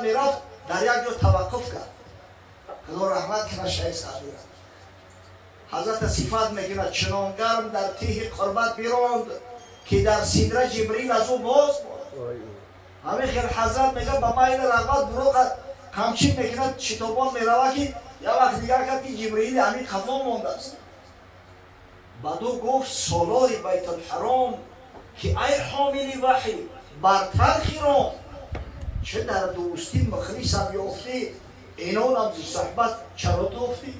мерафт, дар як ҷо таваққуф кард. Худо раҳмат кунад Шайх Саъдиро. Ҳазрат сифат мекунад: чунон гарм дар тиҳи қурбат биронд, ки дар сидра Ҷибрил аз ӯ боз монд. Ҳамин хел ҳазрат мегӯяд, ба майли рағбат буроқ қамчин мекунад, шитобон меравад, ки як вақт дигар кард, ки Ҷибриили ҳамин қафо мондааст. Баъду гуфт солори Байтулҳаром, ки ай ҳомили ваҳй, бартар хиром, чӣ дар дӯстӣ мухлисам ёфтӣ, инонам зи суҳбат чаро тофтӣ?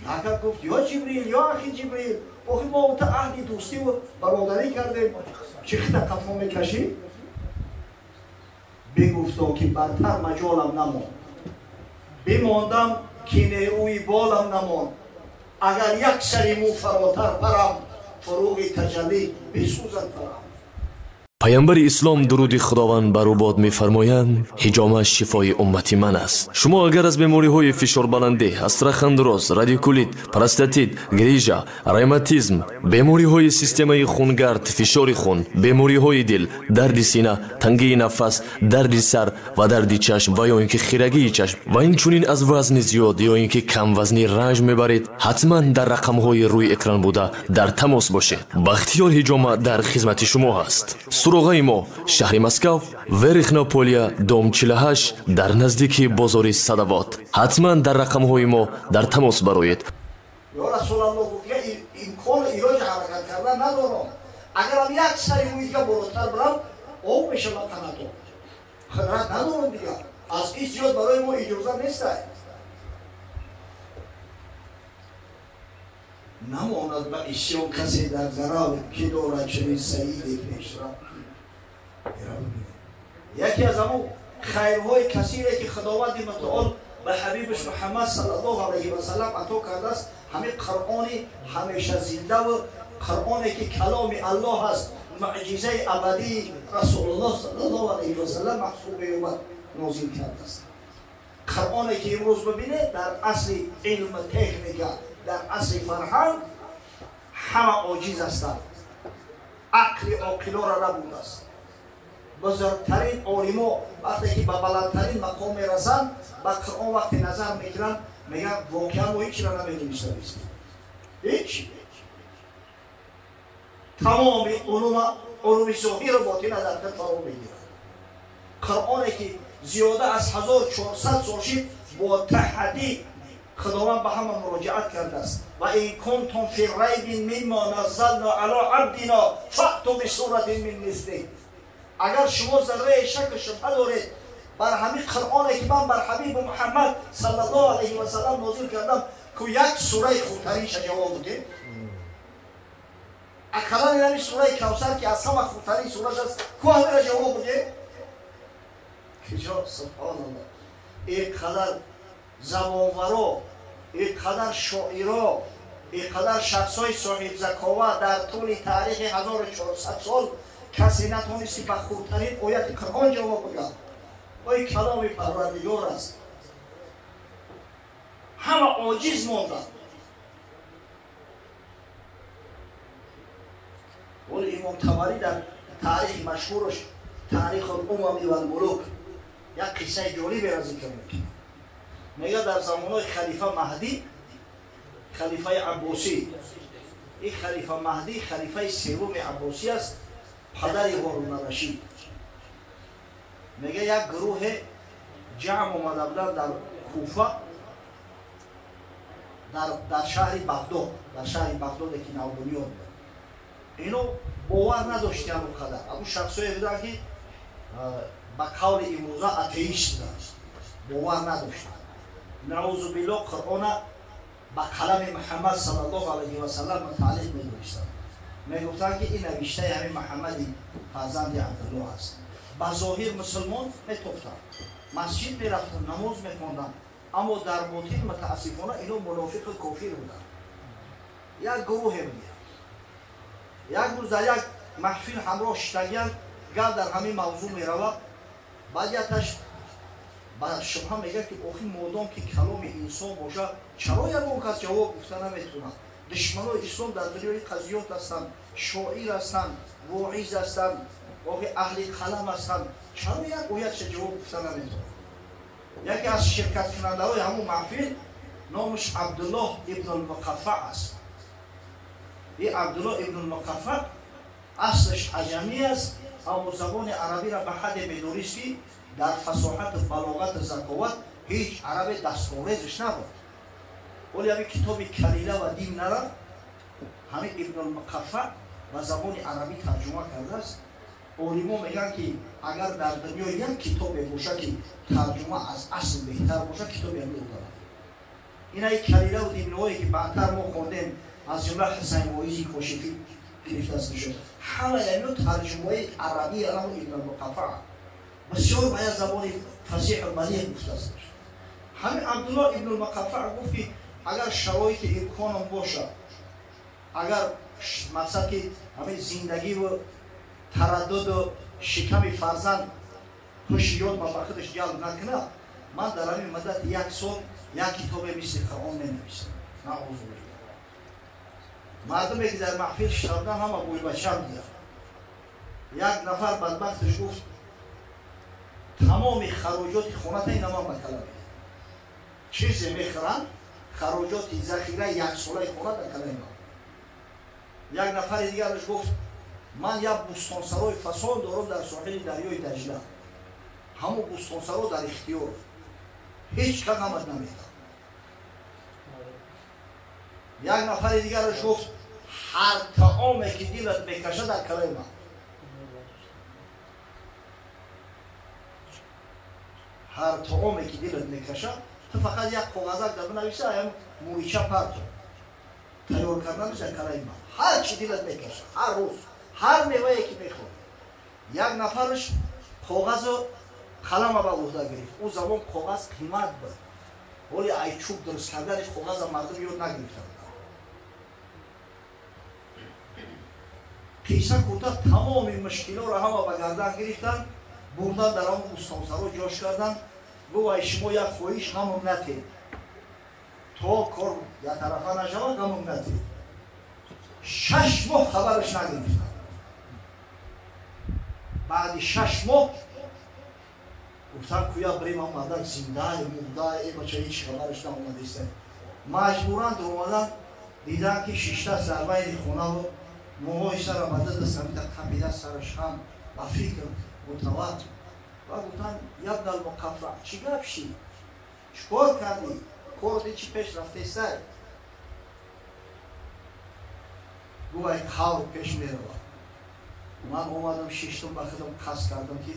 Накард, гуфт: ё Ҷибрил, ё ахи Ҷибрил, охи мо та аҳди дӯстиву бародарӣ кардем, чӣ хита қафо мекашӣ? Бигуфто, ки бартар маҷолам намонд, бимондам, ки нерӯи болам намонд. Агар як сари мӯ фаротар парам, фуруғи таҷаллӣ бисӯзад парам. Паямбари ислом, дуруди Худованд бар ӯ бод, мефармоянд: ҳиҷома шифои уммати ман аст. Шумо агар аз бемориҳои фишорбаландӣ, остеохондроз, радикулит, простатит, грижа, ревматизм, бемориҳои системаи хунгард, фишори хун, бемориҳои дил, дарди сина, тангии нафас, дарди сар ва дарди чашм ва ё ин ки хирагии чашм ва инчунин аз вазни зиёд ё ин ки камвазнӣ ранҷ мебаред, ҳатман дар рақамҳои рӯи экран буда дар тамос бошед. Бахтиёр Ҳиҷома дар хизмати шумо ҳаст. Суроғаи мо: шаҳри Москав, Верхняя Поля, дом 48, дар наздики бозори Садовод. Ҳатман дар рақамҳои мо дар тамос бароед. Ё Расулалло, гуфт, имкону илоҷи ҳаракат кардан надорам. Агарам як сари мӯи дига болотар бирам, об мешавад қанато. Қудрат надорам дигар. Аз ин зиёд барои мо иҷоза нестай. Намонад ба исён касе дар зарав, ки дорад чунин саиде пешрав. Яке аз ҳамон хайрҳои касире, ки Худованди мутаол ба ҳабибаш Муҳаммад саллаллоҳу алайҳи васаллам ато кардааст, ҳамин Қуръони ҳамеша зиндаву Қуръоне, ки каломи Аллоҳ аст, муъҷизаи абадии Расулуллоҳ саллаллоҳу алайҳи васаллам маҳсуб меёбад, нозил кардааст. Қуръоне, ки имрӯз бибинед, дар асри илму техника, дар асри фарҳанг ҳама оҷиз ҳастанд, ақли оқилора набудааст. Бузургтарин олимо вақте ки ба баландтарин мақом мерасанд, ба Қуръон вақте назар мекунанд, мегӯянд: воқеан мо ҳечро намедонистабистем, ҳеч. Тамоми улума, улуми зоҳиру ботина дар худ фаро мегирад. Қуръоне, ки зиёда аз 1400 сол шид, бо таҳаддӣ Худованд ба ҳама муроҷиат кардааст: ва ин кунтум фи райбин мимма наззална ало абдина фаъту бисуратин мин мислих. Агар шумо зарраи шаку шубҳа доред бар ҳамин Қуръоне, ки ман бар ҳабиби Муҳаммад саллаллоҳу алайҳи васаллам нозил кардам, ку як сураи хурдтаринша ҷавоб будем, ақаллан ҳамин сураи Кавсар, ки аз ҳама хурдтарин сураш аст, ку ҳамира ҷавоб будем? Киҷо, субҳоналлоҳ, ин қадар забонваро, ин қадар шоиро, ин қадар шахсҳои соҳибзакова дар тӯли таърихи 1400 сол касе натонисти ба хурдтарин ояти Қуръон ҷавоб бигӯяд. Ой, каломи Парвардигор аст, ҳама оҷиз монданд. Вол Имом Табарӣ дар таърихи машҳураш, Таъриху Умами валмулук, як қиссаи ҷолиберо зикр мекунад. Мегӯяд, дар замонҳои халифа Маҳдӣ, халифаи Аббосӣ, ин халифа Маҳдӣ халифаи севуми Аббосӣ аст, падари Ҳорун Рашид, мега, як гурӯҳе ҷамъ омада буданд дар Куфа, дар шаҳри Бағдод, дар шаҳри Бағдоде, ки навбунёд буд. Ино бовар надоштианд он қадар. Абу шахсое буданд, ки ба қавли имрӯза атеист буданд, бовар надоштанд, наузу биллоҳ, Қуръона ба қалами Муҳаммад саллаллоҳу алайҳи васаллам мутааллиқ медонистанд. Мегуфтанд, ки ин навиштаи ҳамин Муҳаммади фарзанди Абдуллоҳ аст. Ба зоҳир мусулмон метофтанд, масҷид мерафтанд, намоз мехонданд, аммо дар ботин мутаассифона ино мунофиқу кофир буданд. Як гурӯҳе буданд. Як рӯз дар як маҳфил ҳамроҳ шиштагиянд, гап дар ҳамин мавзӯъ меравад. Баъд якташ ба шубҳа мегӯяд, ки охи, модом ки каломи инсон бошад, чаро ягон кас ҷавоб гуфта наметавонад? Душманои ислом дар дунёи қазиёт ҳастанд, шоир ҳастанд, воиз ҳастанд, Охи аҳли қалам ҳастанд, чаро як оятша ҷавоб гуфта наметавонад? Яке аз ширкаткунандаҳои ҳамун маҳфил номаш Абдуллоҳ ибнулмуқаффаъ аст. И Абдуллоҳ ибнулмуқаффаъ аслаш аҷамӣ аст, аммо забони арабиро ба ҳадде медонист, ки дар фасоҳату балоғату заковат ҳеҷ арабе дасторезаш набуд. Оли ҳамин китоби Калила ва Димнара ҳамин Ибнулмуқаффаъ ба забони арабӣ тарҷума кардааст. Олимо мегӯянд, ки агар дар дунё як китобе бошад, ки тарҷума аз асл беҳтар бошад, китоби ҳамин одам. Инаи Калилаву Димнаҳое, ки баъдтар мо хондем, аз ҷумла Ҳусайн Воизи Кошифӣ гирифтааст шуд, ҳамаи ҳамино тарҷумаи арабии аламу Ибнулмуқаффаъ бисёр ба як забони фасиҳу балиғ гуфтааст. Ҳамин Абдуллоҳ ибнулмуқаффаъ гуфт, ки агар шароити имконом бошад, агар мақсад ки ҳамин зиндагиву тараддуду шиками фарзанд ҳуши ёд ба худаш ҷалб накунад, ман дар ҳамин муддати як сол як китобе мисли Қуръон менависам. Наъузу биллаҳ. Мардуме ки дар маҳфил шиштадан ҳама бӯйбача буданд. Як нафар бадбахташ гуфт: тамоми хароҷоти хоната ина ман ба кала медиҳам. Чизе мехӯранд, хароҷоти захираи яксолаи хона дар калаи ман. Як нафари дигараш гуфт: ман як бӯстонсарои фасон дорам дар соҳили дарёи Даҷла, ҳамон бӯстонсаро дар ихтиёр, ҳеҷ кас ғамат намедиҳад. Як нафари дигараш гуфт: ҳар таоме ки дилат мекашад дар калаи ман. Ҳар таоме ки дилат мекашад, ту фақат як коғазак дар бинависа, ям мӯйча парто, тайёр карданаш дар калаи ман. Ҳар чи дилат мекашад, ҳар рӯз, ҳар мевае ки мехоҳӣ. Як нафараш коғазу қалама ба уҳда гирифт. Ӯ замон коғаз қимат буд, ҳоли ай чӯб дуруст карданаш коғаза мардум ёд нагирифта. Қисса кӯтоҳ, тамоми мушкилоро ҳама ба гардан гирифтанд, бурдан дар ҳамон бӯстонсаро ҷош карданд. Гуфт: ай шумо як хоҳиш, ҳамон натед, то кор яктарафа нашавад, ҳамон натед. 6 моҳ хабараш нагирифтанд. Баъди 6 моҳ гуфтан: куя бирем, ам мардак зиндае, мурдае, э бача, ҳеҷ хабараш наомадиста. Маҷбуран омадан, дидан ки шиштааст дар байни хонаву мӯҳои сара ба даст ҳамита қапида, сараш ҳам ба фикр мутават. Ва гуфтан: ябналмуқаффаъ, чӣ гап шид? Чӣ кор кардӣ? Корти чӣ пеш рафтесай? Гуфт: ай қавр пеш меравад. Ман омадам, шиштум, ба худам қасд кардам, ки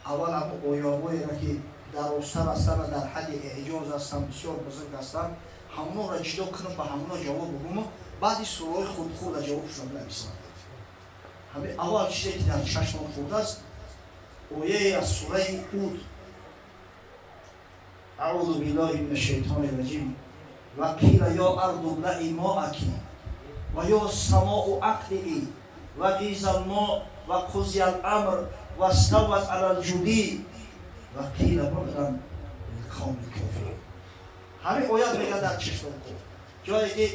аввал ҳамон оёҳоеро, ки дарозтар ҳастанд ва дар ҳадди эъҷоз ҳастанд, бисёр бузург ҳастанд, ҳамонро ҷудо кунам, ба ҳамоно ҷавоб бигӯм, баъди сураҳои хурдхурда ҷавобшонро бинависам. Ҳамин аввал чизе ки дар чашмам хурдааст, ояе аз сураи Уд: аъузу биллаҳи мин ашшайтони раҷим, ва қила ё арду блаи моаки ва ё самоу ақлии ва ғиза лмо ва қузия ламр вастават ала лҷудӣ ва қила буъдан лилқавми кофирин. Ҳамин оят мегӯяд дар чашмам хурд, ҷое ки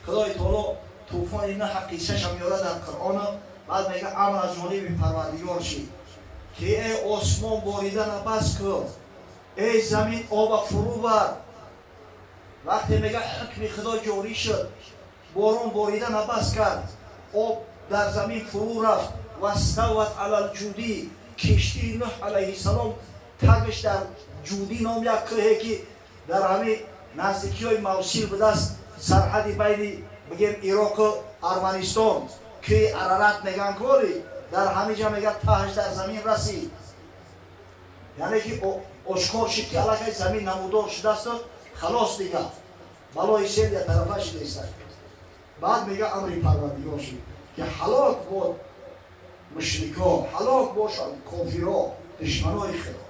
Худои таоло тӯфони Нӯҳа қиссаша меорад дар Қуръону, баъд мегӯяд: амр аз ҷониби Парвардигор шид, ки эй осмон, боридана бас кун, эй замин, оба фурӯ бар. Вақте мегӯяд ҳукми Худо ҷорӣ шуд, борон боридана бас кард, об дар замин фурӯ рафт, вастават алалҷудӣ, киштии Нӯҳ алайҳиссалом тагш дар Ҷудӣ ном як кӯҳе, ки дар ҳамин наздикиҳои Мавсил будааст, сарҳади байни бигем Ироқу Арманистон, кӯҳи Арарат мегӯянд, кори дар ҳамин ҷа мегӯяд таҳаш дар замин расид. Яъне ки ошкор шуд, ки аллакай замин намудор шудаасту халос, дигар балои сел я тарафа шудааст. Баъд мега амри Парвардигор шуд, ки ҳалок бод мушрико, ҳалок бошанд кофиро, душманои Худо.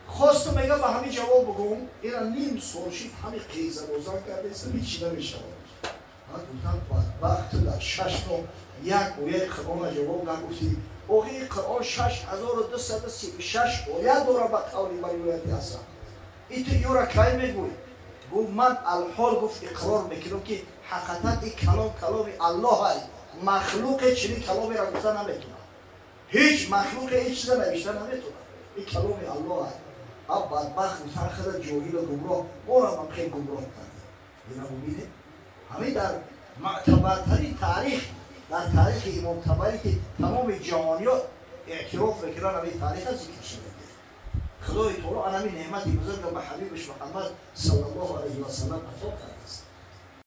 Хостум, мега, ба ҳамин ҷавоб бигӯм, ина ним сол шид, ҳами қизабозан кардааст, ҳеҷ намешавад. Баъд гуфтам: бадбахт, дар 6 моҳ як ояи Қуръона ҷавоб нагуфтӣ. Охи Қуръон 6236 оят дорад, ба қавли ба ривояти ҳасан. И ту ёра кай мегӯй? Гуфт: ман алҳол, гуфт, иқрор мекунам, ки ҳақиқатан ин калом каломи Аллоҳ ай, махлуқе чунин каломеро гуфта наметавонад. Ҳеҷ махлуқе ҳеҷ чиза навишта наметавонад. Ин каломи Аллоҳ аст. А бадбахт гуфтан хеле ҷоҳилу гумроҳ, моро ҳам хеле гумроҳ карда. Ина бубинед, ҳамин дар мӯътабартарин таърих, дар таърихи Имом Табарӣ, ки тамоми ҷаҳониё эътироф мекунанд, ҳамин таъриха зикр шуда. Худои таоло ан ҳамин неъмати бузурга ба ҳабибаш Муҳаммад саллаллоҳу алайҳи васаллам ато кардааст.